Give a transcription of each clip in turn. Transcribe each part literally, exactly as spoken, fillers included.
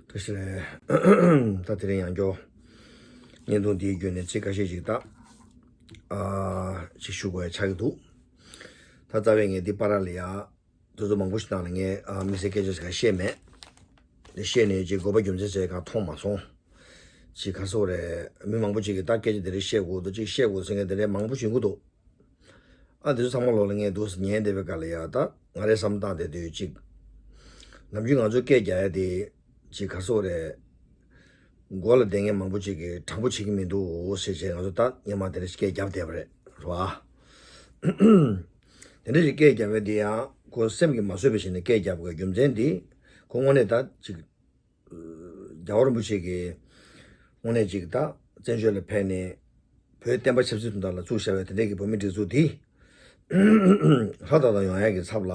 བཀྲ་ཤིས་བདེ་ལེགས། ད་དེ་རིང་ཡང་བསྐྱར་བརྙན་ཐུང་འདིའི་བརྒྱུད་ནས་ཚིག་ཁ་ཤས་ཤིག་ད་ཨ་ཅིག་ཞུ་དགོས་ཡ་ཆགས་ཀྱི་འདུག་ད་རྩ་བའི་ངས་འདི་པར་ལ་ཡ་དུས་ཚོད་མང་པོ་ཞིག་ནང་ལ་ངས་ཨ་མི་སེར་སྐད་ཆ་ཟེར་ག་བཤད་མེད། དེ་བཤད་ནས་ཅིག་དགོས་པ་རྒྱུ་མཚན་ཟེར་ག་མཐོང་མ་སོང་། ཅིག་ག་སོགས་རེད། མི་མང་པོ་ཅིག་གིས་ད་སྐད་ཆ་དེ་རིགས་བཤད་དགོས་འདུག་ཅིག་བཤད་དགོས་ཟེར་མཁན་དེ་འདྲའི་མང་པོ་ཞིག་ཡོང་གི་འདུག་ཨ་དེ་ཚོ་ཚང་མ་ལོག་ལ་ངས་འདུག་སེ་ཉན་བསྡད་པའི་སྐབས་ལ་ཡ་ད་ང་རས་བསམ་བཏང་བསྡད་དུས་ཅིག་ནམ་རྒྱུན་ང་ཚོ་སྐད་རྒྱག་ཡ་དེ་ཅིག་ག་སོགས་རེད། མགོ་ལ་བསྡད་མཁན་མང་པོ་ཅིག་གིས་དྲང་པོ་བྱེད་ཀྱི་མི་འདུག་ཟེར་བྱས་ང་ཚོ་ད་སྔོན་མ་དེ་འདྲ་ཞིག་སྐད་རྒྱབ་བསྡད་པ་རེད། རེད་བ། དེ་འདྲ་ཞིག་སྐད་རྒྱབ་ཡ་དེ་ཡང་ཁོ་སེམས་ཀྱིས་མ་བཟོད་པའི་ཞིག་ནས་སྐད་རྒྱབ་དགོས་རྒྱུ་མཚན་དེ་ཁོ་དངོས་གནས་ད་ཅིག་རྒྱལ་བ་རིན་པོ་ཆེ་གིས་དངོས་གནས་ཅིག་ད་བཙན་བྱོལ་ལ་ཕེབས་ནས་བོད་བསྟན་པ་ཆབ་སྲིད་དོན་དག་ལ་བཙུགས་བཞག་པའི་དེ་འདྲས་ཀྱི་བོད་མིའི་སྒྲིག་འཛུགས་འདི་ཧྲ་ཏག་ཏག་ཡོང་ཡ་གི་ཚབ་ལ་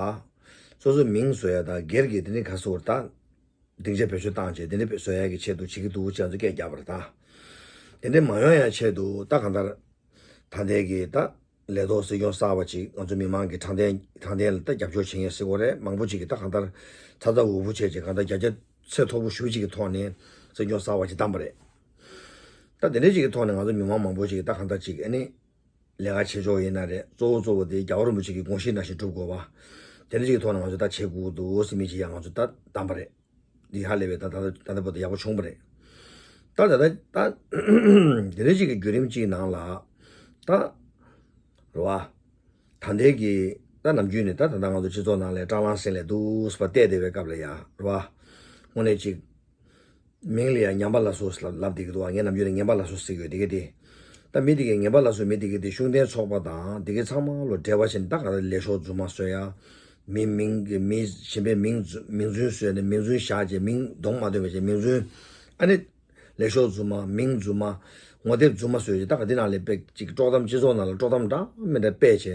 སོ་སོའི་མིང་བཟོ་ཡ་དང་སྒེར་གྱི་དེ་འདྲས་ག་སོགས་ད་སྡིངས་ཆ་བེད་སྤྱོད་བཏང་བྱས་དེ་འདྲས་བཟོ་ཡ་གི་ཆེད་དུ་བྱེད་ཀྱི་འདུག་ཅེས་ང་ཚོ་སྐད་རྒྱབ་པ་རེད་ད། དེ་འདྲས་མ་ཡོང་ཡ་ཆེད་དུ་ད་གང་ལྟར་ད་ལྟའི་གི་ད་ལས་ཐོག་སྲིད་སྐྱོང་གསར་པ་ཅིག་ང་ཚོ་མི་མང་གི་དྲང་བདེན་དྲང་བདེན་ལ་ད་རྒྱབ་སྐྱོར་བྱེད་མཁན་ཟེར་དགོས་རེད། མང་པོ་ཅིག་གིས་ད་གང་ལྟར་ཚ་ཚ་འུར་འུར་བྱས་ཅིག་གང་ལྟར་རྒྱ་ཆེ་ཚད་མཐོ་པོ་ཞེ་པོ་ཅིག་གི་ཐོག་ནས་སྲིད་སྐྱོང་གསར་པ་ཅིག་བདམས་པ་རེད། ད་དེ་འདྲ་ཅིག་གི་ཐོག་ནས་ང་ཚོ་མི་མང་མང་པོ་ཅིག་གིས་ད་གང་ལྟར་ཅིག་ཨ་ནི་ལས་ཀ་བྱེད་ཕྱོགས་ཡིན་ན་རེད། གཙོ་བོ་གཙོ་བོ་དེ་རྒྱལ་བ་རིན་པོ་ཆེ་གི་དགོངས་གཞི་ནང་བཞིན་སྒྲུབ་དགོས་པ། དེ་འདྲ་ཅིག་གི་ཐོག་ནས་ང་ཚོ་ད་བྱེད་དགོས་འདུག་ཟེར་མི་ཅིག་ཡང་ང་ཚོ་ད་བདམས་པ་རེད། འདི་ཧ་ལས་པའི་ད་ད་ད་ལྟ་བར་དུ་ཡག་པོ་བྱུང་བ་རེད། ད་ད་ད་ད་དེ་འདྲ་ཅིག་གི་བརྒྱུད་རིམ་ཅིག་ནང་ལ་ད་རེད་བ། ད་ལྟའི་གི་ད་ནམ་རྒྱུན་ནས་ད་ད་ལྟ་ང་ཚོ་སྤྱི་ཚོགས་ནང་ལ་སྐྲག་ལངས་སེམས་ལས་སྡུག་སུ་བ་བལྟས་བསྡད་པའི་སྐབས་ལ་ཡ་རེད་བ། དངོས་གནས་ཅིག་མིང་ལ་ཡ་ངན་པ་ལ་སོགས་ལབ་ལབ་བསྡད་ཀྱི་འདུག་བ། ངས་ནམ་རྒྱུན་ནས་ངན་པ་ལ་སོགས་ཟེར་གྱི་ཡོད་དེ་གི་དེ། ད་མི་དེ་གས་ངན་པ་ལ་སོགས་མི་དེ་གས་དེ་ཤུགས་ལྡན་ཚོགས་པ་དང་དེ་གས་ཚང་མ་ལོ་འབྲེལ་བ་བྱས་ནས་ད་ག་རེ་ལས་ཤོག་རྫུན་མ་བཟོ་ཡ། མི་མིང་གི་མི་གཞན་པའི་མིང་རྫུ་མིང་རྫུན་བཟོས་ནས་མིང་རྫུན་བཞག་བྱས་མིང་གདོང་མ་སྟོན་པ་བྱས་མིང་རྫུན། ཨ་ནི། ལས་ཤོག་རྫུན་མ་མིང་རྫུན་མ་ངོ་དེབ་རྫུན་མ་བཟོས་བྱས་ད་ག་འདི་ནང་ལས་དཔེ་ཅིག་དཀྲོག་གཏམ་སྤྱི་ཚོགས་ནང་ལ་དཀྲོག་གཏམ་འདྲ་མི་འདྲ་སྤེལ་བྱས་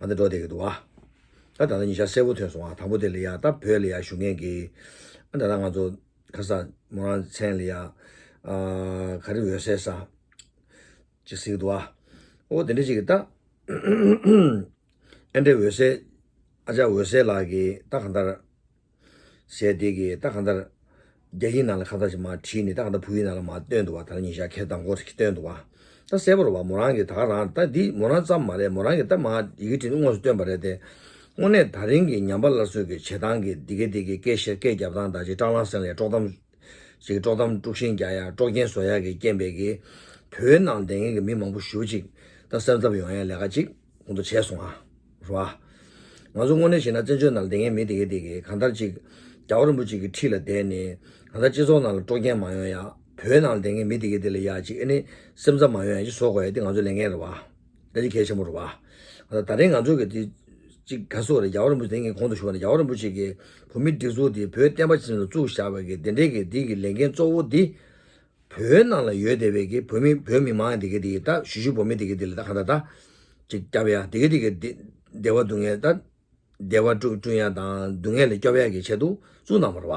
ང་ཚོ་འགྲོ་བསྡད་ཀྱི་འདུག་བ། ད་ད་ལྟ་ཉིན་ཞག་གསལ་པོ་ཐོན་སོང་བ། དང་པོ་དེ་ལ་ཡ་ད་བོད་ལ་ཡ་བཞུགས་མཁན་གྱི་ཨ་ད་ད་ང་ཚོ་ཁ་ས་མོ་རང་མཚན་ལ་ཡ་ཨ་ག་རེ་འོད་ཟེར་ས་ཅིག་ཟེར་གྱི་འདུག་བ། ཨོ་དེ་འདྲ་ཅིག་གི་ད་ཨ་འདྲ་འོད་ཟེར་ཨ་ཅག་འོད་ཟེར་ལགས་ཀྱི་ད་གང་ལྟར། ཟེར་དེ་གི་ད་གང་ལྟར་རྒྱ་ཡིག་ནང་ལ་གང་ལྟར་ཞིག་མར་བྲིས་ནས་ད་གང་ལྟར་བོད་ཡིག་ནང་ལ་མར་བཏོན་འདུག་བ། ད་ལྟ་ཉིན་ཞག་ཁལ་དང་པོ་ཞིག་བཏོན་འདུག་བ། ད་གསལ་པོ་རེད་བ། མོ་རང་གིས་ད་ག་རང་ད་འདི་མོ་རང་ཙམ་མ་རེད། མོ་རང་གིས་ད་མར་ཡི་གེ་བྲིས་ནས་དངོས་སུ་བཏོན་པ་རེད་དེ། དངོས་གནས་ད་རིང་གི་ཉམས་པ་སླར་གསོ་གི་བྱེད་སྟངས་ཀྱི་འདི་གའི་འདི་གའི་སྐད་བཤད་སྐད་རྒྱབ་སྟངས་དང་ཅིག་སྐྲག་ལངས་སེམས་ལ་དཀྲོག་གཏམ་ཅིག་དཀྲོག་གཏམ་དཀྲུག་ཤིང་རྒྱག་ཡ་དཀྲོག་རྐྱེན་བཟོ་ཡ་གི་རྐྱེན་པས་གི་བོད་ནང་བསྡད་མཁན་གྱི་མི་མང་པོ་ཞེ་པོ་ཅིག་ད་སེམས་འཚབ་ཡོང་ཡ་ལས་ཀ་ཅིག་ཁོང་ཚོ་བྱས་སོང་ཨ། རེད་བ། ང་ཚོ་དངོས་གནས་བྱས་ན་བཙན་བྱོལ་ནང་བསྡད་མཁན་མི་དེ་གས་དེ་གས་གང་ལྟར་ཅིག་རྒྱལ་བ་རིན་པོ་ཆེ་གི་འཁྲིས་ལ་བསྡད་ནས་གང་ལྟར་སྤྱི་ཚོགས་ནང་ལ་དཀྲོག་རྐྱེན་མ་ཡོང་ཡ། བོད་ནང་ལ་བསྡད་མཁན་མི་དེ་གས་དེ་ལ་ཡ་ཅིག་ཨ་ནི་སེམས་འཚབ་མ་ཡོང་ཡ་ཅིག་བཟོ་དགོས་ཡ་དེ་ང་ཚོའི་ལས་འགན་རེད་བ། ད་ཅིག་གལ་ཆེན་པོ་རེད་བ། ད་ད་རིང་ང་ཚོ་གི་དེ་ཅིག་ག་སོགས་རེད། རྒྱལ་བ་རིན་པོ་ཆེ་དེ་གས་གོང་དུ་ཞུས་པ་ནི་རྒྱལ་བ་རིན་པོ་ཆེ་གིས་བོད་མིའི་སྒྲིག་འཛུགས་དེ་བོད་བསྟན་པ་ཆབ་སྲིད་ལ་བཙུགས་བཞག་པའི་གི་དེ་འདྲའི་གི་དེ་གི་ལས་འགན་གཙོ་བོ་དེ། བོད་ནང་ལ་ཡོད་བསྡད་པའི་གི་བོད་མི་བོད་མི་མང་དེ་གའི་དེ་གི་ད་གཞིས་བཞུགས་བོད་མི་དེ་གའི་དེ་ལ་ད་ག་ད་ད་ཅིག་སྐྱབས་ཡ་དེ་གའི་དེ་གི་བདེ་བདེ་བ་སྡུག་བསྔལ་ད་བདེ་བ་བསྐྲུན་བསྐྲུན་ཡ་དང་སྡུག་བསྔལ་ལས་སྐྱོབ་ཡ་གི་ཆེད་དུ་བཙུགས་གནང་བ་རེད་བ།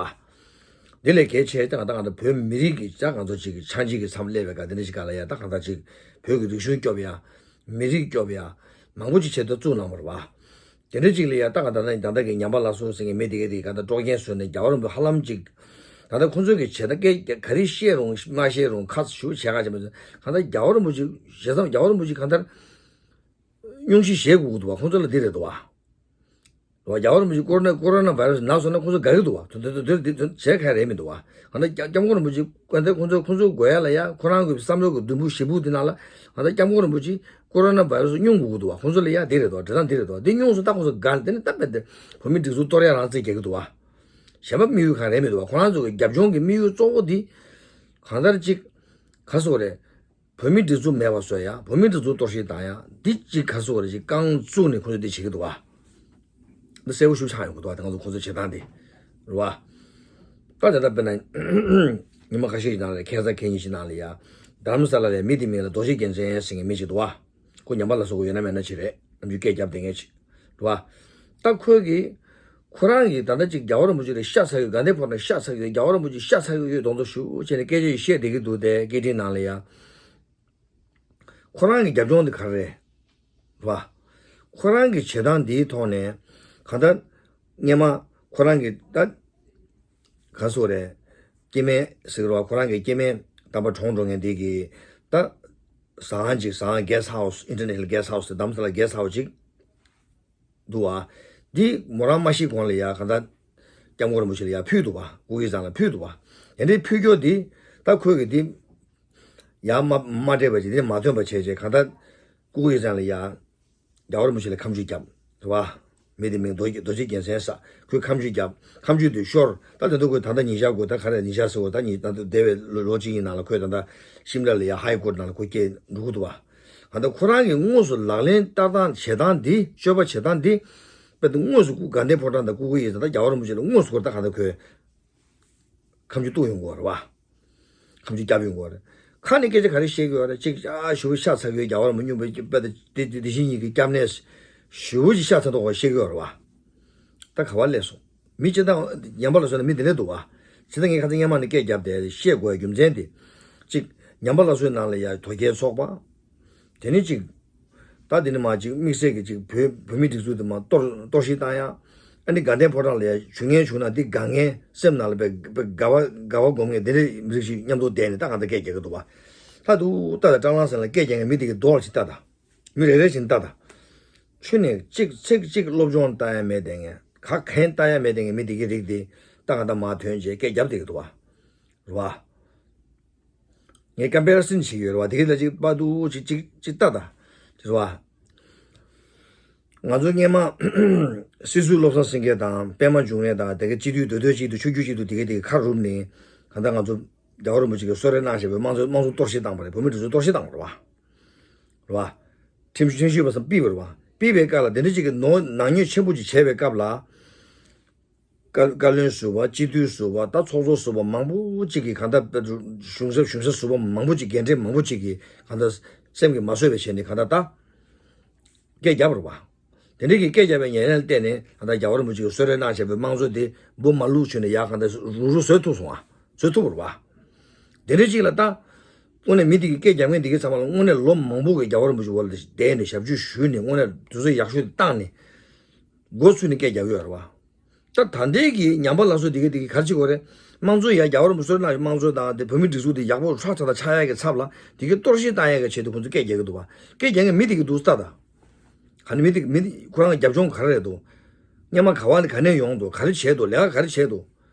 དེ་ལས་གལ་ཆེ་ད་ག་ད་ག་ད་བོད་མི་རིགས་ཀྱི་ད་གང་ཚོ་ཅིག་གི་ཆགས་འཇིག་གི་མཚམས་སླེབས་པའི་ག་དེ་འདྲ་ཞིག་ག་ལ་ཡ་ད་ག་ད་ཅིག་བོད་ཀྱི་རིག་གཞུང་སྐྱོབ་ཡ་མི་རིགས་སྐྱོབ་ཡ་མང་པོ་ཅིག་ཆེད་དུ་བཙུགས་གནང་བ་རེད་བ། དེ་འདྲ་ཅིག་ལ་ཡ་ད་ག་ད་ད་ད་ལྟ་གི་ཉམས་པ་སླར་གསོ་ཟེར་མཁན་མི་དེ་གའི་དེ་ག་ད་དཀྲོག་རྐྱེན་བཟོས་ནས་རྒྱལ་བ་རིན་པོ་ཧ་ལམ་ཅིག་ད་ལྟ་ཁོང་ཚོ་གི་བྱེད་ད་སྐད་ག་རེ་བཤད་རུང་མ་བཤད་རུང་ཁ་ཞུ་བྱས་ག་བྱས་མ་ཟེར་ག་ད་རྒྱལ་བ་རིན་པོ་ཆེ་བྱས་ཙང་རྒྱལ་བ་རིན་པོ་ཆེ་གང་ལྟར་སྙུང་གཞི་བཞེས་དགོས་ཀྱི་འདུག་བ། ཁོང་ཚོ་ལ་འདི་རེད་འདུག་བ། རྒྱལ་བ་རིན་པོ་ཆེ་ཀོ་རོ་ན་ཀོ་རོ་ན་བྷའི་རེ་སི་ན་སོང་ན་ཁོང་ཚོ་དགའ་གི་འདུག་བ། དོན་དོན་དོན་དོན་དོན་བྱས་ག་རེ་མི་འདུག་བ། གང་ལྟར་སྐྱབས་སྐྱབས་མགོན་རིན་པོ་ཆེ་གང་ལྟར་ཁོང་ཚོ་ཁོང་ཚོ་དགོས་ཡ་ལ་ཡ་ཁོ་རང་གི་བསམ་བློ་གི་དུམ་བུ་བཞི་པོ་དེ་ནང་ལ་གང་ལྟར་སྐྱབས་མགོན་རིན་པོ་ཆེ་ཀོ་རོ་ན་བྷའི་རེ་སི་སྙུང་དགོས་ཀྱི་འདུག་བ། ཁོང་ཚོ་ལ་ཡ་འདི་རེད་འདུག་བ། འབྲེལ་ཐག་འདི་རེད་འདུག་བ། འདི་སྙུང་སོང་ད་ཁོང་ཚོ་དགའ་ལ་དེ་ནི་ད་དཔེ་དེ་བོད་མི་སྒྲིག་འཛུགས་གཏོར་ཡ་རང་རྩིས་རྒྱག་གི་འདུག་བ། གཞན་པ་དམིགས་ཡུལ་གང་རེད་མི་འདུག་བ། ཁོ་རང་ཚོ་གི་རྒྱབ་ལྗོངས་ཀྱི་དམིགས་ཡུལ་གཙོ་བོ་འདི་གང་ལྟར་ཅིག་ག་སོགས་རེད། བོད་མིའི་སྒྲིག་འཛུགས་མེད་པ་བཟོ་ཡ། བོད་མིའི་སྒྲིག་འཛུགས་གཏོར་བཤིག་བཏང་ཡ། འདི་གཅིག་ག་སོགས་རེ་ཅིག་རྐང་བཙུགས་ནས་ཁོ་ཚོས་འདི་བྱེད་ཀྱི་འདུག་བ། འདི་གསལ་པོ་ཞིག་ཆགས་ཡོང་གི་འདུག་བ། དེ་ང་ཚོ་ཁོ་ཚོའི་བྱེད་སྟངས་འདི་རེད་བ། ད་དེ་ལྟར་དཔེར་ན་ཉི་མ་ཁ་ཤས་ཤིག་ནང་ལ་ཁ་སང་ཁ་ཉིན་ཞིག་ནང་ལ་ཡ་རྡ་རམ་ས་ལ་ལ་མི་དེ་མིང་ལ་རྡོ་རྗེ་རྒྱལ་མཚན་ཟེར་མཁན་མི་ཅིག་འདུག་བ། ཁོ་ཉམས་པ་སླར་གསོ་གི་ཡོད་ན་མེད་ན་ཅིག་རེད། ནམ་རྒྱུན་སྐད་རྒྱབ་བསྡད་མཁན་ཅིག་རེད་བ། ད་ཁོས་གི་ཁོ་རང་གིས་ད་ལྟ་ཅིག་རྒྱལ་བ་རིན་པོ་ཆེ་ལ་ཤ་ཚ་གི་དགའ་ལྡན་ཕོག་ན་ཤ་ཚ་གི་ཡོད། རྒྱལ་བ་རིན་པོ་ཆེ་ཤ་ཚ་གི་ཡོད་མདོག་མདོག་ཞུ་བྱས་ནས་སྐད་ཆ་ཞིག་བཤད་བསྡད་ཀྱི་འདུག་སྟེ་སྐད་འཕྲིན་ནང་ལ་ཡ། ཁོ་རང་གི་རྒྱབ་ལྗོངས་དེ་ག་རེ་རེད་བ། ཁོ་རང་གི་བྱེད་སྟངས་འདིའི་ཐོག་ནས་གང་ལྟར་སྔོན་མ་ཁོ་རང་གི་ད་ག་སོགས་རེད། སྐྱེ་དམན་ཟེར་བ་ཁོ་རང་གི་སྐྱེ་དམན་དམ་པ་གྲོངས་འགྲོ་མཁན་དེ་གི་ད་ཟ་ཁང་ཅིག་ཟ་ཁང་གེ་སི་ཊི་ཧའུ་སི་ཨིན་ཊར་ནེ་ཤ་ནལ་གེ་སི་ཊི་ཧའུ་སི་དེ་རྡ་རམ་ས་ལ་གེ་སི་ཊི་ཧའུ་སི་ཅིག་འདུག་བ། འདི་མོ་རང་མ་ཤི་གོང་ལ་ཡ་གང་ལྟར་སྐྱབས་མགོན་རིན་པོ་ཆེ་ལ་ཡ་ཕུལ་འདུག་བ། ཀུ་ཀི་ཟེར་ཁང་ལ་ཕུལ་འདུག་བ། དེ་འདྲའི་ཕུལ་རྒྱུ་འདི་ད་ཁོས་གི་འདི་ཡ་མ་མ་སྤྲད་པ་ཅིག་འདི་མ་ཐོན་པ་བྱས་བྱས་གང་ལྟར་ཀུ་ཀི་ཟེར་ཁང་ལ་ཡ། རྒྱལ་བ་རིན་པོ་ཆེ་ལ་ཁ་མཆུ་བརྒྱབ། རེད་བ། མི་དེ་མིང་རྡོ་རྗེ་རྒྱལ་མཚན་ཟེར། ཁོས་ཁ་མཆུ་བརྒྱབ། ཁ་མཆུ་དེ་ཤོར། ད་དེ་ཚོ་ཁོས་ད་ལྟ་ཉིན་ཞག་དགོས། ད་ག་རེ་ཉིན་ཞག་ཟེར་བ། ད་ཉིན་ད་ལྟ་འདས་པའི་ལོ་ལོ་གཅིག་གཉིས་ནང་ལ་ཁོས་ད་ལྟ་ཤིམ་ལ་ལ་ཡ་ཧའི་ཀོར་ཊི་ནང་ལ་ཁོ་སྐྱེལ་འགྲོ་གི་འདུག་བ། ད་ལྟ་ཁོ་རང་གི་དངོས་སུ་ལག་ལེན་བསྟར་སྟངས་བྱེད་སྟངས་འདི། སྤྱོད་པ་བྱེད་སྟངས་འདི། དཔེ་དེ་དངོས་སུ་ཀུ་དགའ་ལྡན་ཕོ་བྲང་དང་ཀུ་ཀུ་ཡི་ད་ལྟ་རྒྱལ་བ་རིན་པོ་ཆེ་ལ་དངོས་སུ་ཁོ་ད་ག་ད་ཁོས། ཁ་མཆུ་གཏུགས་ཡོང་གི་ཡོད་རེད་བ། ཁ་མཆུ་བརྒྱབ་ཡོང་གི་ཡོད་རེད། ཁ་ནས་སྐད་ཆ་ག་རེ་བཤད་ཀྱི་ཡོད་རེད། གཅིག་ཨ་ཞེ་པོ་ཤ་ཚ་གི་ཡོད། རྒྱལ་བ་རིན་པོ་ཆེ་དཔེ་དེ་དེ་དེ་བཞིན་ཉིད་ཀྱི་སྐྱབས་གནས་ཞེ་པོ་ཅིག་ཤ་ཚ་མདོག་ཁ་བཤད་ཀྱི་ཡོད་རེད་བ། ད་ག་བ་སླེབས་སོང་། མི་སྤྱིར་བཏང་ཉམས་པ་ལ་བཟོས་ན་མི་དེ་འདྲ་འདུག་བ། སྤྱིར་བཏང་ངས་ཁ་སང་སྔོན་མ་ནས་སྐད་བརྒྱབ་དེ་བཤད་དགོས་རྒྱུ་མཚན་དེ། གཅིག་ཉམས་པ་སླར་གསོའི་ནང་ལ་ཡ་དོལ་རྒྱལ་ཚོགས་པ། དེ་ནས་གཅིག་ད་དེ་ནས་མར་གཅིག་དམིགས་བསལ་གྱི་གཅིག་བོད་བོད་མི་སྒྲིག་འཛུགས་དེ་མར་གཏོར་གཏོར་བཤིག་བཏང་ཡ། ཨ་ནི་དགའ་ལྡན་ཕོ་བྲང་ལ་ཡ་ཞུ་མཁན་བྱུང་ན་འདི་དགའ་མཁན་སེམས་ནང་ལ་དཔེ་དཔེ་དགའ་བ་དགའ་བ་སྒོམ་མཁན་དེ་འདྲའི་མི་རིགས་ཤིག་མཉམ་དུ་བསྡད་ནས་ད་གང་ལྟར་སྐད་རྒྱག་གི་འདུག་བ། ད་དུ་ད་ལྟ་སྲང་ལམ་ཟེར་ལ་སྐད་རྒྱག་མཁན་མི་དེ་གི་རྡོག་ལ་ཅིག་ལྟ་ད། མི་རེ་རེ་བཞིན་ལྟ་ད། ཁྱོད་ནས་གཅིག་ཚིག་གཅིག་སློབ་སྦྱོང་ལྟ་ཡ་མེད་དེ་ངས་ག་གན་ལྟ་ཡ་མེད་དེ་ངས་མི་དེ་གི་རིགས་དེ་ད་གང་ལྟར་མར་ཐོན་བྱས་སྐད་རྒྱབ་བསྡད་ཀྱི་འདུག་བ། རེད་བ། ངས་ཀམ་པེ་རི་སན་བྱེད་ཀྱི་ཡོད་རེད་བ། དེ་གི་ལ་ཅིག་པ་དུ་ཅིག་ཅིག་ཅིག་ལྟ་ད། རེད་བ། ང་ཚོ་སྔན་མ་སྲིད་ཟུར་བློ་བཟང་སེང་གེ་དང་པད་མ་འབྱུང་གནས་དང་དེ་ག་སྤྱི་འཐུས་སྡོད་སྡོད་གཅིག་ཏུ་ཆོས་བརྒྱུད་གཅིག་ཏུ་དེ་ག་དེ་ག་ཁ་རུབ་ནས་གང་ལྟར་ང་ཚོ་རྒྱལ་བ་རིན་པོ་ཆེ་གི་གསོལ་རས་གནང་བཞག་པའི་དམངས་གཙོ་དམངས་གཙོ་གཏོར་བཤིག་བཏང་པ་རེད། བོད་མི་སྒྲིག་འཛུགས་གཏོར་བཤིག་བཏང་པ་རེད་བ། རེད་བ། ཁྲིམས་ཁྲིམས་ཞིབ་པ་སམ་ཕུད་པ་རེད་བ། ཕུད་པའི་སྐབས་ལ་དེ་འདྲ་གཅིག་གི་ནོར་ནག་ཉེས་ཆེན་པོ་ཅིག་བྱས་པའི་སྐབས་ལ། བཀའ་བཀའ་བློན་ཟུར་པ། སྤྱི་འཐུས་ཟུར་པ། ད་ཚོགས་གཙོ་ཟུར་པ་མང་པོ་ཅིག་གིས་གང་ལྟར་གཞུང་ཞབས་གཞུང་ཞབས་ཟུར་པ་མང་པོ་ཅིག་འགན་འཁྲི་མང་པོ་ཅིག་གིས་གང་ལྟར་སེམས་ཀྱིས་མ་བཟོད་པའི་ཆེད་ནས་གང་ལྟར་ད་སྐད་བརྒྱབ་རེད་བ། དེ་འདྲའི་གི་སྐད་བརྒྱབ་པའི་ཉེས་ལས་བརྟེན་ནས་གང་ལྟར་རྒྱལ་བ་རིན་པོ་ཆེ་གིས་གསོལ་རས་གནང་བཞག་པའི་དམངས་གཙོ་དེ་འབུ་མ་བླུགས་བྱས་ནས་ཡར་གང་ལྟར་རུག་རུག་བཟོས་ཐུབ་སོང་ཨ། བཟོས་ཐུབ་རེད་བ། དེ་འདྲའི་ཅིག་ལ་ད། དངོས་གནས་མི་དེ་གི་སྐད་རྒྱབ་མཁན་དེ་གི་ཚང་མ་ལ་དངོས་གནས་ལོ་མང་པོ་གི་རྒྱལ་བ་རིན་པོ་ཆེ་འོག་ལ་བསྡད་ནས་ཞབས་ཕྱི་ཞུས་ནས་དངོས་གནས་དུས་ཚོད་ཡག་ཤོས་དེ་བཏང་ནས། འགོ་ཚུགས་ནས་སྐད་རྒྱག་གི་ཡོད་རེད་བ། ད་ད་ལྟའི་གི་ཉམས་པ་སླར་གསོ་དེ་གི་དེ་གི་ག་རེ་བྱེད་དགོས་རེད། དམངས་གཙོ་ཡ་རྒྱལ་བ་རིན་པོ་ཆེ་གསོལ་རས་གནང་བའི་དམངས་གཙོ་དང་དེ་བོད་མི་སྒྲིག་འཛུགས་དེ་ཡག་པོ་ཧྲག་ཧྲག་དང་ཆགས་ཡག་གི་ཚབ་ལ་དེ་གི་གཏོར་བཤིག་བཏང་ཡག་གི་ཆེད་དུ་ཁོང་ཚོས་སྐད་རྒྱག་གི་འདུག་བ། སྐད་རྒྱག་མཁན་མི་དེ་གི་འདུག་ལྟ་ད། ག་ནི་མི་དེ་མི་དེ་ཁོ་རང་གི་རྒྱབ་ལྗོངས་ག་རེ་རེད་འདུག་སྔོན་མ་ག་བ་ནས་ག་ནས་ཡོང་འདུག་ག་རེ་བྱས་འདུག་ལས་ཀ་ག་རེ་བྱས་འདུག་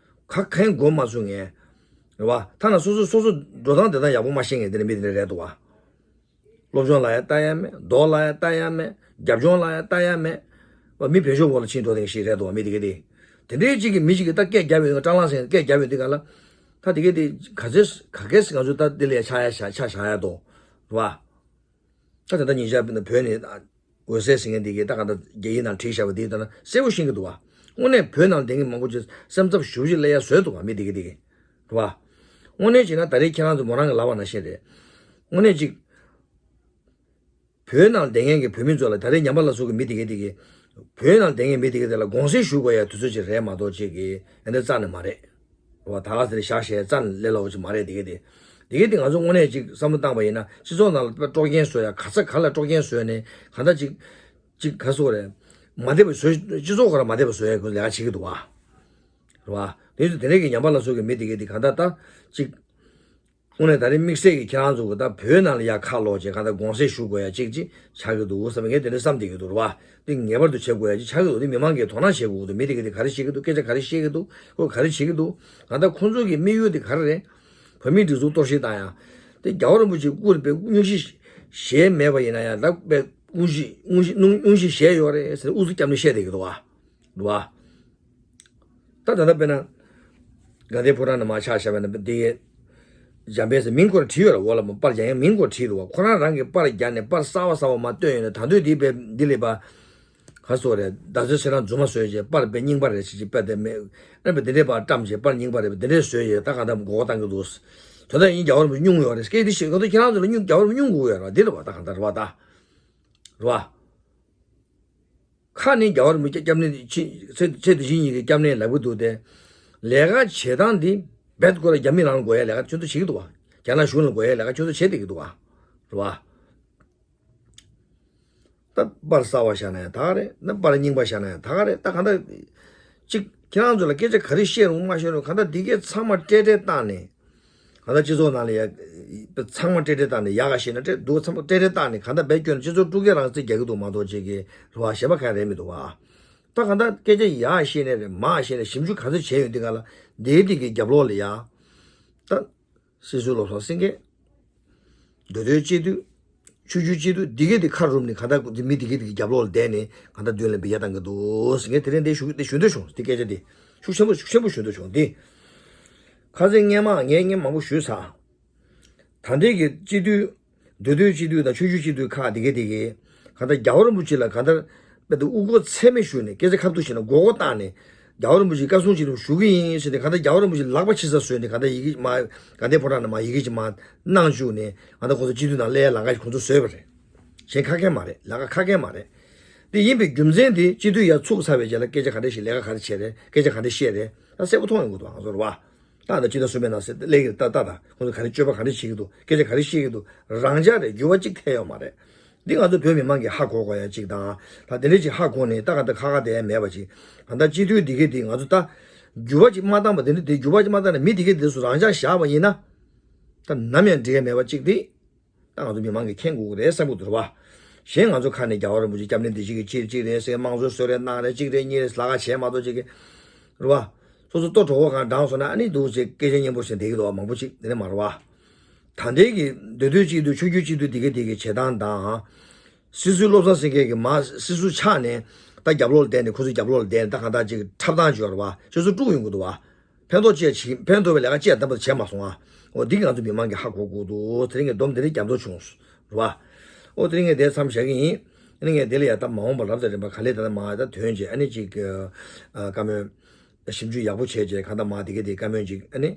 ག་གན་འགོ་མ་ཚུགས་མཁན། རེད་བ། ཐ་ན་སོ་སོ་སོ་སོ་འགྲོ་སྟངས་དེ་དག་ཡག་པོ་མ་ཤེས་མཁན་དེ་འདྲ་མི་དེ་འདྲ་རེད་འདུག་བ། སློབ་སྦྱོང་ལ་ཡང་ལྟ་ཡ་མེད། མདོག་ལ་ཡང་ལྟ་ཡ་མེད། རྒྱབ་ལྗོངས་ལ་ཡང་ལྟ་ཡ་མེད། བ་མི་བེད་སྤྱོད་འོག་ལ་ཕྱིན་འགྲོ་དེ་ཞིག་རེད་འདུག་བ། མི་དེ་ག་དེ། དེ་འདྲའི་གཅིག་གིས་མི་གཅིག་གིས་ད་སྐད་རྒྱབ་ཡོད་སྐད་བཀྲ་ལངས་ཟེར་སྐད་རྒྱབ་ཡོད་དེ་ག་ལ། ད་དེ་ག་དེ་ག་ཚོད་ག་གས་ང་ཚོ་ད་དེ་ལ་ཡ་ཆ་ཡ་ཆ་ཆ་བཞག་ཡ་འདུག་རེད་བ། ད་ད་ལྟ་ཉིན་ཞག་བོད་ནས་འོད་གསལ་ཟེར་མཁན་དེ་གིས་ད་ག་ད་རྒྱ་ཡིག་ནང་བྲིས་བཞག་པ་དེ་ད་ན་གསལ་པོ་ཤེས་ཀྱི་འདུག་བ། དངོས་གནས་བོད་ནང་བསྡད་མཁན་མང་པོ་ཅིག་སེམས་འཚབ་ཞེ་པོ་ཅིག་སླེབས་ཡ་བཟོས་འདུག་བ། མི་དེ་ག་དེ་གིས། རེད་བ། དངོས་གནས་བྱས་ན་ད་རེས་ཁྱེད་རང་ཚོ་མོ་རང་གི་ལབ་པ་ནང་བཞིན་རེད། དངོས་གནས་ཅིག་བོད་ནང་བསྡད་མཁན་གྱི་བོད་མི་ཚོ་ལ་ད་རེས་ཉམས་པ་སླར་གསོ་གི་མི་དེ་གས་དེ་གས། བོད་ནང་བསྡད་མཁན་མི་དེ་གས་དེ་ལ་དགོངས་སེལ་ཞུ་དགོས་ཡ་དུས་ཚོད་ཅིག་རེད་མ་གཏོགས་ཅིག་གི་ཨེ་འདྲ་རྩ་ནས་མ་རེད། རེད་བ། ད་ག་ཟེར་བཞག་བཞག་རྩ་ནས་ལས་སླ་བོ་ཅིག་མ་རེད་དེ་གས་དེ། དེ་གས་དེ་ང་ཚོ་དངོས་གནས་ཅིག་བསམ་བློ་བཏང་པ་ཡིན་ན་སྤྱི་ཚོགས་ནང་ལ་དཔེ་དཀྲོག་རྐྱེན་བཟོ་ཡ་ག་ས་ག་ལ་དཀྲོག་རྐྱེན་བཟོས་ནས་གང་ལྟར་ཅིག་ཅིག་ག་སོགས་རེད། མ་བདེ་བ་བཟོས་སྤྱི་ཚོགས་ཁོ་རང་མ་བདེ་བ་བཟོ་ཡ་ཁོ་ལས་ཀ་བྱེད་ཀྱི་འདུག་བ། རེད་བ། དེ་ཚོ་དེ་འདྲས་ཀྱི་ཉམས་པ་སླར་གསོ་གི་མི་དེ་གས་དེ་གང་ལྟར་ད་ཅིག་དངོས་གནས་ད་རེས་དམིགས་བསལ་གྱི་ཁྱེད་རང་ཚོ་གི་ད་བོད་ནང་ལ་ཡ་ཁ་ལོག་བྱས་གང་ལྟར་དགོངས་སེལ་ཞུ་དགོས་ཡ་གཅིག་ཅིག་ཆགས་ཀྱི་འདུག་བསམ་པ་ངས་དེ་འདྲ་བསམ་བསྡད་ཀྱི་འདུག་རེད་བ། འདི་ངེས་པར་དུ་བྱེད་དགོས་ཡ་གཅིག་ཆགས་ཀྱི་འདུག་འདི་མི་མང་གིས་དོ་སྣང་བྱེད་དགོས་ཀྱི་འདུག་མི་དེ་ག་དེ་ག་རེ་བཤད་ཀྱི་འདུག་སྐད་ཆ་ག་རེ་བཤད་ཀྱི་འདུག་ཁོ་ག་རེ་བྱེད་ཀྱི་འདུག་གང་ལྟར་ཁོང་ཚོ་གི་དམིགས་ཡུལ་དེ་ག་རེ་རེད། བོད་མིའི་སྒྲིག་འཛུགས་གཏོར་བཤིག་བཏང་ཡ། དེ་རྒྱལ་བ་རིན་པོ་ཆེ་སྐུ་རེད་པས་དངོས་གཞི་བཞེས་མེད་པ་ཡིན་ན་ཡང་ད་པས་དངོས་གཞི་དངོས་གཞི་དངོས་གཞི་བཞེས་ཡོད་རེད་ཟེར་ཨུ་ཚུགས་བརྒྱབ་ནས་བཤད་བསྡད་ཀྱི་འདུག་བ། འདུག་བ། ད་ད་ལྟ་དཔེར་ན། དགའ་ལྡན་ཕོ་བྲང་ནས་མར་ཆགས་བཞག་པ་ན་དེ་གའི་འཇམ་དཔལ་ཟེར་མིང་ཁོ་རང་བྲིས་ཡོད་ར། འོག་ལ་མ་པར་རྒྱག་ཡང་མིང་ཁོ་རང་བྲིས་འདུག་བ། ཁོ་རང་རང་གིས་པར་རྒྱག་ནས་པར་གསར་བ་གསར་བ་མར་བཏོན་ཡོད་ནས་ད་དུང་དེའི་དཔེ་འདི་ལས་པ། ག་སོ་རེད། ད་ཚོད་ཚེ་རང་རྫུན་མ་བཟོས་རྗེས་པར་དཔེ་རྙིང་པ་རེད་ཟེར་གྱི་དཔེ་དེ་མེད། ཨ་དཔེ་དེ་འདྲའི་པར་བཀྲམ་རྗེས་པར་རྙིང་པ་རེད་པས་དེ་འདྲའི་བཟོས་རྗེས་ད་གང་ལྟར་མགོ་སྐོར་བཏང་གི་འདུག་དོན་དག་ཡིན་རྒྱལ་བ་རིན་པོ་ཆེ་སྙུང་ཡོད་རེད། སྐད་དེ་བཤད་ག་དུས་ཁྱེད་རང་ཚོ་ལ་སྙུང་རྒྱལ་བ་རིན་པོ་ཆེ་སྙུང་དགོས་ཡོད་རེད་བ། འདི་རེད་བ། ད་གང་ལྟར་རེད་བ་ད། རེད་བ། ཁ་ནས་རྒྱལ་བ་རིན་པོ་ཆེ་སྐྱབས་གནས་ཆེ་ཆེ་དེ་བཞིན་ཉིད་ཀྱི་སྐྱབས་གནས་ལབ་ཀྱི་འདུག་སྟེ། ལས་ཀ་བྱེད་སྟངས་འདི་རྦད་ཁོ་ར་རྒྱ་མི་རང་ལ་དགོས་ཡ་ལས་ཀ་ཁྱོད་ཚོ་བྱེད་ཀྱི་འདུག་བ། རྒྱ་ནག་གཞུང་ལ་དགོས་ཡ་ལས་ཀ་ཁྱོད་ཚོ་བྱེད་བསྡད་ཀྱི་འདུག་བ། རེད་བ། ད་པར་གསར་བ་བཞག་ན་ཡང་ད་ག་རེད། ད་པར་རྙིང་པ་བཞག་ན་ཡང་ད་ག་རེད། ད་གང་ལྟར་གཅིག་ཁྱེད་རང་ཚོ་ལ་སྐད་ཆ་ག་རེ་བཤད་རུང་མ་བཤད་རུང་གང་ལྟར་འདི་གས་ཚང་མ་སྤྲེལ་སྤྲེལ་བཏང་ནས། གང་ལྟར་སྤྱི་ཚོགས་ནང་ལ་ཡ། ཚང་མ་སྤྲེལ་སྤྲེལ་བཏང་ནས་ཡག་ག་བཤད་ན་སྤྲེལ་སྡུག་ཚང་མ་སྤྲེལ་སྤྲེལ་བཏང་ནས་གང་ལྟར་བེད་སྐྱོན་སྤྱི་ཚོགས་དཀྲུག་མཁན་རང་བཙན་རྒྱག་གི་འདུག་མ་གཏོགས་ཅིག་གི་རེད་བ། གཞན་པ་གང་རེད་མི་འདུག་བ། ད་གང་ལྟར་སྐད་ཆ་ཡག་བཤད་ནས་རེད་མ་བཤད་ནས་ཞིབ་འཇུག་ག་ཚོད་བྱས་ཡོད་འདི་ག་ལ་འདིའི་འདི་གི་རྒྱབ་ལོགས་ལ་ཡ། ད། སྲིད་ཟུར་བློ་བཟང་སེང་གེ། མདོ་སྟོད་སྤྱི་འཐུས། ཆོས་བརྒྱུད་སྤྱི་འཐུས་འདི་གས་དེ་ཁ་རུབ་ནས་གང་ལྟར་མི་འདི་གས་དེ་གི་རྒྱབ་ལོགས་ལ་བསྡད་ནས་གང་ལྟར་མདུན་ལ་འབུད་ཡ་བཏང་གི་འདུག་ཟེར་མཁན་དེ་རིང་འདི་ཞུ་འདི་ཞུ་འདོད་བྱུང་འདི་སྐད་ཆ་འདི། ཤུགས་ཆེན་པོ་ཤུགས་ཆེན་པོ་ཞུ་འདོད་བྱུང་འདི། ཁ་སང་སྔས་མ་ངས་སྔས་མ་མང་པོ་ཞུས་ཚར། ད་ལྟའི་གི་སྤྱི་འཐུས། མདོ་སྟོད་སྤྱི་འཐུས་དང་ཆོས་བརྒྱུད་སྤྱི་འཐུས་ཁག་དེ་གས་དེ་གས། གང་ལྟར་རྒྱལ་བ་རིན་པོ་ཆེ་ལ་གང་ལྟར། དཔེ་དེ་དབུ་སྐོར་ཚད་མེད་ཞུས་ནས་སྐད་ཆ་ཁ་ཐུག་བྱས་ན་མགོ་སྐོར་བཏང་ནས། རྒྱལ་བ་རིན་པོ་ཆེ་བཀའ་གསུང་ཅི་རུང་ཞུ་གི་ཡིན་ཟེར་ནས་གང་ལྟར་རྒྱལ་བ་རིན་པོ་ཆེ་ལག་པ་ཕྱི་ས་བཟོས་ནས་གང་ལྟར་ཡི་གེ་མ། དགའ་ལྡན་ཕོ་བྲང་ནས་མ་ཡི་གེ་ཅིག་མ་གནང་བཅུག་ནས་གང་ལྟར་ཁོང་ཚོ་སྤྱི་འཐུས་ནང་སླེབས་ཡ་ལམ་ཁ་ཞིག་ཁོང་ཚོ་བཟོས་པ་རེད། གཞན་ཁ་མཁན་མ་རེད། ལས་ཀ་ཁ་མཁན་མ་རེད། དེ་ཡིན་པའི་རྒྱུ་མཚན་དེ་སྤྱི་འཐུས་ཡར་ཚུགས་ཚར་བའི་རྗེས་ལ་སྐད་ཆ་ག་འདྲ་ཞིག་ལས་ཀ་ག་རེ་བྱས་རེད། སྐད་ཆ་ག་འདྲ་བཤད་རེད། ད་གསལ་པོ་མཐོང་ཡོང་གི་འདུག་ང་ཚོར་བ། ད་ད་སྤྱི་ཟླ་གསུམ་པའི་ནང་སླེབས་ཀྱི་རེད། ད་ད་ད་ཁོང་ཚོ་ག་རེ་སྤྱོད་པ་ག་རེ་བྱེད་ཀྱི་འདུག་སྐད་ཆ་ག་རེ་བཤད་ཀྱི་འདུག་རང་འཇགས་རེད། འགྱུར་བ་གཅིག་ཐེབས་ཡོད་མ་རེད། འདི་ང་ཚོ་བོད་མི་མང་གིས་ཧ་གོ་དགོས་ཡ་གཅིག་དང་། ད་དེ་འདྲ་ཅིག་ཧ་གོ་ནས་ད་ག་ད་ཁ་ཁ་བསྡད་ཡ་མེད་པ་ཅིག་གང་ལྟར་སྤྱི་འཐུས་འདི་གས་འདི་ང་ཚོ་ད། འགྱུར་བ་ཅིག་མ་བཏང་བ་དེ་འདྲ་དེ་འགྱུར་བ་ཅིག་མ་བཏང་ན་མི་འདི་གས་འདི་ཚོ་རང་འཇགས་བཞག་པ་ཡིན་ན། ད་ནམ་ཡང་འགྲིག་ཡ་མེད་པ་གཅིག་དེ། ད་ང་ཚོ་མི་མང་གིས་མཁྱེན་དགོས་ཀྱི་རེད་བསམ་གྱི་འདུག་རེད་བ། གཞན་ང་ཚོ་ཁ་ནས་རྒྱལ་བ་རིན་པོ་ཆེ་སྐྱབས་གནས་བདེ་སྐྱིད་ཀྱི་ཅིག་ཅིག་རེད་ཟེར། དམངས་གཙོའི་གསོལ་རས་གནང་རེད་ཅིག་རེད་གཉིས་རེད་ལས་ཀ་བྱས་མ་གཏོགས་ཅིག་གི་རེད་བ། སོ་སོ་ལྟོ་གྲོགས་པོ་གང་འགྲངས་སོང་ན་ཨ་ནི་འདུག་ཅེས་སྐད་ཆ་སྙན་པོ་བཤད་བསྡད་ཀྱི་འདུག་བ། མང་པོ་ཅིག་དེ་ནས་མ་རེད་བ། ད་ལྟའི་གི་མདོ་སྟོད་སྤྱི་འཐུས་ཆོས་བརྒྱུད་སྤྱི་འཐུས་དེ་གའི་དེ་གའི་བྱེད་སྟངས་དང་། སྲིད་ཟུར་བློ་བཟང་སེང་གེ་གི་མ་སྲིད་ཟུར་ཆགས་ནས་ད་རྒྱབ་ལོགས་ལ་བསྡད་ནས་ཁོ་ཚོའི་རྒྱབ་ལོགས་ལ་བསྡད་ནས་ད་གང་ལྟར་ཅིག་འཁྲབ་སྟངས་ཅིག་ཡོད་རེད་བ། ཁྱོད་ཚོ་དཀྲུག་ཡོང་གི་འདུག་བ། ཕན་ཐོགས་ཅི་ཡང་བྱེད་ཕན་ཐོགས་པའི་ལས་ཀ་ཅི་ཡང་ཏན་ཏན་བྱས་མ་སོང་ཨ། འོ་འདི་གི་ང་ཚོ་མི་མང་གིས་ཧ་གོ་དགོས་འདུག་དེ་རིང་གི་སྡོམ་དེ་རིང་རྒྱབ་འདོགས་བྱུང་སོང་རེད་བ། འོ་དེ་རིང་ངས་དེ་མཚམས་བཞག་གི་ཡིན། ཨ་ནི་ངས་དེ་ལ་ཡ་ད་མ་འོངས་པ་རབ་དང་རིམ་པ་ག་ལེ་ད་ལྟ་མ་ད་དོན་བྱས་ཨ་ནི་ཅིག་ཨ་བཀའ་མོལ་ཞིབ་འཇུག་ཡག་པོ་བྱས་རྗེས་གང་ལྟར་མ་དེ་གི་དེ་བཀའ་མོལ་ཅིག་ཨ་ནི་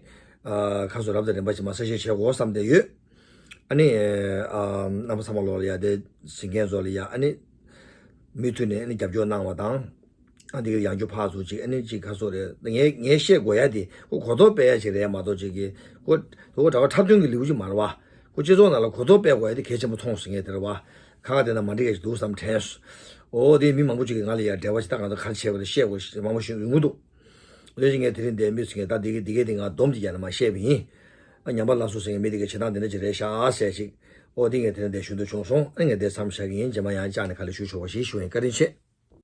ཁ་སོ་རབ་དང་རིམ་པ་ཅིག་མ་གསལ་བཤད་བྱེད་དགོས་བསམ་བསྡད་ཡོད། ཨ་ནི་ཨ་རྣམ་པ་ཚང་མ་ལོག་ལ་ཡ་དེ་གཟིགས་མཁན་ཚོ་ལ་ཡ་ཨ་ནི་མུ་མཐུད་ནས་ཨ་ནི་རྒྱབ་སྐྱོར་གནང་བ་དང་། ཨ་འདི་གི་ཡང་རྒྱུ་ཕར་ཚུར་ཅིག་ཨ་ནི་ཅིག་ཁ་སོ་རེད། ངས་ངས་བཤད་དགོས་ཡ་དེ་ཁོ་གོ་རྟོགས་སྤེལ་ཡ་ཅིག་རེད་མ་གཏོགས་ཅིག་གི་ཁོ་ཁོ་གྲྭ་པ་འཁྲབ་སྟོན་གྱི་ལེའུ་ཅིག་མ་རེད་བ། ཁོ་སྤྱི་ཚོགས་ནང་ལ་གོ་རྟོགས་སྤེལ་དགོས་ཡ་དེ་གལ་ཆེན་པོ་མཐོང་སོང་ངས་དེ་རེད་བ། ཁ་ཁ་དེ་ན་མ་འགྲིག་ཡ་ཅིག་འདུག་བསམ་དྲན་སོང་། འོ་དེ་མི་མང་པོ་ཅིག་གིས་ང་ལ་ཡ་འབྲེལ་བ་ཅིག་ད་གང་ལྟར་ག་རེ་བྱས་པ་རེད་བཤད་དགོས་མང་པོ་ཞིག་ཡོང་གི་འདུག་དེ་བཞིན་ངས་དེ་རིང་འདས་མི་ཚེ་ངས་ད་འདི་གི་འདི་གའི་དེ་ང་སྡོམ་གྱི་རྒྱ་ནས་མ་བཤད་པ་ཡིན། ཨ་ཉམས་པ་སླར་གསོ་ཟེར་མཁན་མི་དེ་གའི་བྱེད་སྟངས་དེ་འདྲ་ཅིག་རེད་ཤག་ཟེར་ཅིག་འོ་དེ་ངས་དེ་རིང་འདས་ཞུ་འདོད་བྱུང་སོང་། ཨ་ངས་འདས་མཚམས་བཞག་གི་ཡིན། རྗེས་མ་ཡང་བཅར་ནས་ག་ལེ་ཞུ་ཆོག་པ་ཞིག་ཞུ་ཡིན། བཀའ་དྲིན་ཆེ།